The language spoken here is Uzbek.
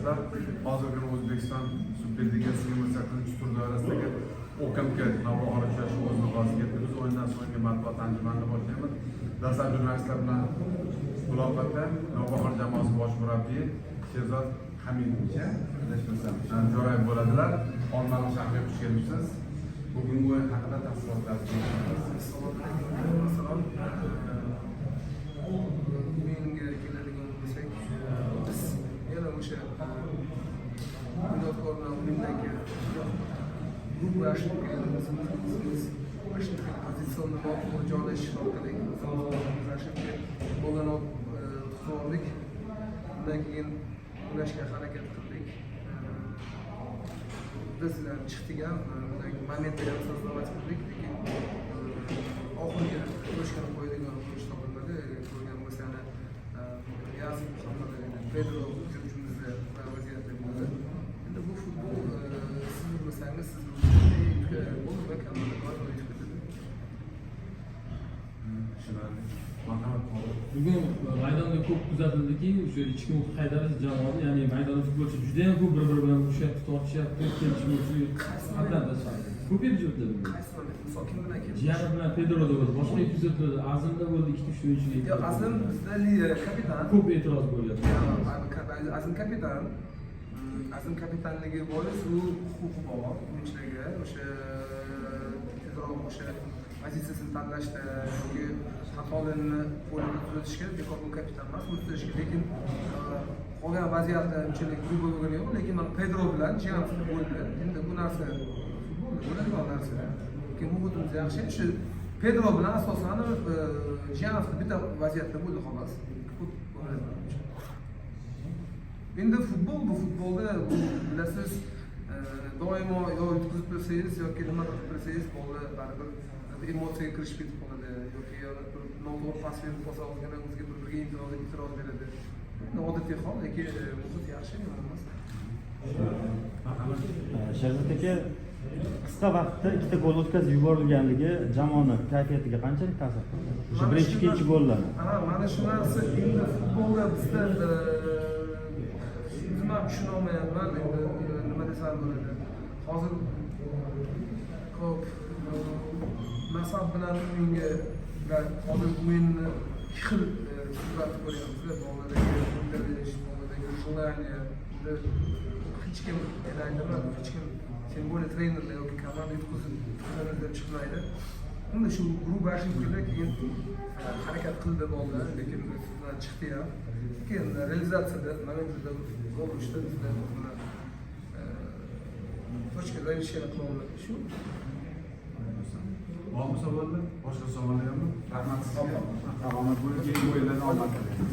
Jurnalistlar, hozirgina O'zbekiston Superligasi 28-tur doirasidagi OKMK Navbahor uchrashuvi o'z nihoyasiga yetdi. Biz o'yindan so'nggi matbuot anjumanini boshlaymiz. Dastlab jurnalistlar bilan muloqotda Navbahor jamoasi bosh murabbiyi Sherzod Hamidovich, adashmasam, Jo'rayev bo'ladilar. Olmaliq shahriga xush kelibsiz. Bugungi o'yin haqida tafsilotlar. Assalomu alaykum. Assalom. O'yinga keladigan bo'lsak, biz yana o'sha Bunyodkor bilan o'yindagi грубый ошибка, o'zimiz ошибка, позиционный noto'g'ri joylashish orqali o'zimiz ошибка golini tutib oldik. Undan keyin o'ynashga harakat qildik. Bizlar chiqdik ham, undan keyin momentlar ham создавать qildik, lekin oxirgi точка ni qo'yadigan o'yinchi topilmadi. Ko'rgan bo'lsani, Yazid Muhammad, Pedro hujumchimizda vaziyatda bo'ldi. Endi bu futbol, siz urmasangiz, siz bo'ldi va komanda doimo yutib ketadi. Tushunarli. Marhamat. Bugun maydonda ko'p kuzatildiki, o'sha ichki muhit qaydariz jamoada, ya'ni maydonda futbolchi juda ham ko'p bir biri bilan urushyapti, tortishyapti, kelishmovchilik haddan tashqari ko'p epizodlar bugun. Qaysi moment? Misol, kim bilan keldi? Jiyanov bilan Pedroda bo'ldi, boshqa epizodlarda Azimda bo'ldi, ikkita, uchta o'yinchiga. Yo'q, Azim bizda lider, kapitan. Ko'p e'tiroz bo'lyapti. Azim kapitan. Azim kapitanligi bois u huquqi bor o'yinchilarga o'sha tezroq o'sha pozitsiyasini tanlashda yoki xatolarni qo'lini tuzatishga. Bekor bu kapitan emas, u tuzatishga. Lekin qolgan vaziyatda unchalik грубо bo'lgani yo'q. Lekin mana Pedro bilan Jiyanov bo'ldi. Endi bu narsa futbolda bo'ladigan narsa, lekin muhitimiz yaxshi. Shu Pedro bilan asosan Jiyanovda bitta vaziyatda bo'ldi, xolos. Ko'p bo'lmadi. Endi futbol bu, futbolda bu bilasiz, doimo yo yutqizib tursangiz yoki nimadir qilib tursangiz, bolalar baribir emotsiyaga kirishib ketib qoladi yoki yana bir noto'g'ri pas berib qolsa, ozgina o'ziga bir biriga e'tiroz beradi. Endi odatiy hol, lekin muhit yaxshi, yomon emas. Marhamat. Sherzod aka, qisqa vaqtda ikkita gol o'tkazib yuborilganligi jamoani kayfiyatiga qanchalik ta'sir qildi? O'sha birinchi, ikkinchi gollar. Ana, mana shu narsa endi futbolda bizda o'zim ham tushunolmayapman endi, nima desam bo'ladi. Hozir ko'p Nasaf bilan o'yinga va hozir o'yinni ikki xil suratni ko'ryapmiz. Bolalardagi intilish, bolalardagi желание. Endi hech kim, men aytaman, hech kim, тем более trenerlar yoki komanda yutqizib, yutqizamiz deb chiqmaydi. Endi shu грубый ошибка lar keyin harakat qildi bolalar, lekin ustidan chiqdi ham. Keyin realizatsiyada, momentida gol urishda bizda nima, точка завершение qila olmadik shu. Bormi savollar? Boshqa savollar yo'qmi? Rahmat sizga. Omad bo'lsin. Keyingi o'yinlarda omad tilaymiz.